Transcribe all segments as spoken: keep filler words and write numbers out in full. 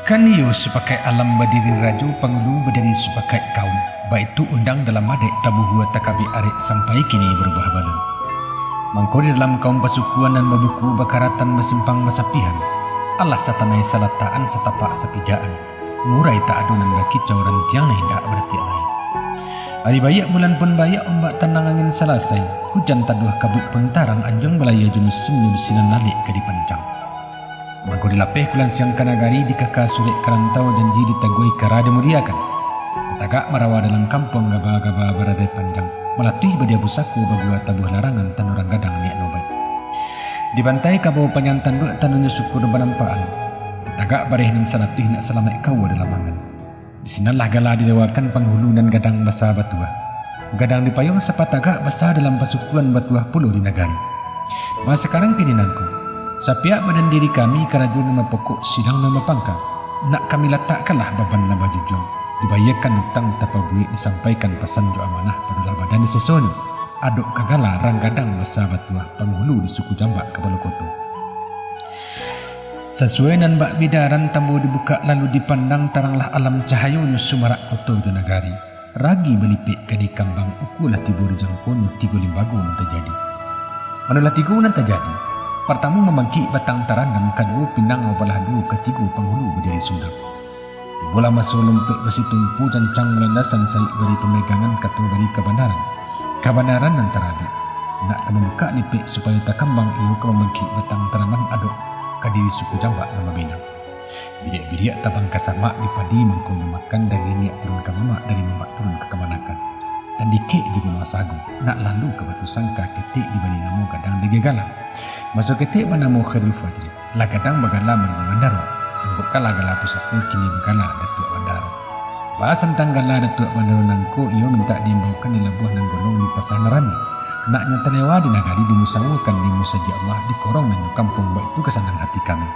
Kan iyo sapakaik alam badiri rajo, pangulu badiri sapakaik kaum, baitu undang dalam adaik tabuhua takabik arek sampai kini barubah balun. Mangko di dalam kaum pasukuan nan babuku bakaratan basimpang basapihan, alah satanai salatakan satapak sapijakan, murai tak ado nan bakicau rantiang nan indak baratiak lai. Ari baiak bulan pun baiak, ombak tanang angin salasai, hujan taduah kabuik pun tarang, anjuang balayia jo musimnyo di sinan lalek ka dipancang. Mangko dilapeh kulansiang ka nagari, dikaka surek ka rantau, janji ditaguahi kara dimudiakan. Tatagak marawa dalam kampuang, gaba-gaba baradai panjang, malatuih badia pusako bagua tabuah larangan, tanurang gadang niaik nobaik. Dibantai kabau panjang tanduak, tanunyo sukur banampakan. Tatagak bareh nan salatuih, nak salamaik kaua dalam angan. Di sinanlah gala didawakan panghulu nan gadang basa batuah. Gadang dipayuang sapatagak basa dalam pasukuan, batuah pulo di nagari. Ba sakarang kini nangko, sapiak badan diri kami, karajo nan bapokok, sidang nan bapangka, nak kami latakkanlah baban nan bajujuang, dibayiakan utang tapabuek, disampaikan pasan jo amanah, padolah badan di sesonyo, adok ka gala rang gadang basa batuah, panghulu di suku Jambak Kapalo Koto. Sasuai nan bak bidaran, tambo dibukak lalu dipandang, taranglah alam cahayonyo, sumarak koto jo nagari. Ragi balipek ka dikambang, ukua lah tibo di jangkonyo, tigo limbago nan tajadi. Manolah tigo nan tajadi? Partamo, mamangkik batang taranam, kaduo, pinang babalah duo, katigo, panghulu badiri sundang. Tibolah maso lompek basitumpu, cancang landasan, saik bari pamegangan, kato bari kabanaran. Kabanaran nan tarabik, nak ka mambukak lipek supayo takambang, iyo ka mamangkik batang taranam, adok ka diri suku Jambak nan babinang. Biriak-biriak tabang ka samak, di padi mangkonyo makan, dari niniak turun ka mamak, dari mamak turun ka kamanakan. Tandikek jo gunuang sago, nak lalu ka Batu Sangka, ketek dibari namo gadang Dege Galang. Maso ketek banamo Khairul Fajri, lah gadang bagala Maringan Mandaro, ambo kala gala pusako, kini bagala Datuak Bandaro. Bahas tantang gala Datuak Bandaro nangko, iyo mintak diimbaukan di labuah nan golong, di pasa nan rami. Nak nyo talewa di nagari, dimusawakan di musajik Allah, di korong nan jo kampuang, baitu ka sanang hati kami.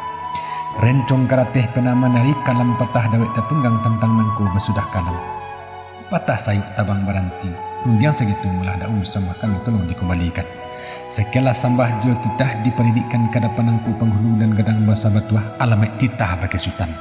Rencong karateh pena manari, kalam patah dawek tatunggang, tantang nangko basudah kalam. Patah sayok tabang baranti, rundiang sagitu malah daun, sambah kami tolong dikumbalikan. Sakianlah sambah jo titah, diparidikkan ka dapan angku panghulu nan gadang basa batuah, alamaik titah bakeh Sutan.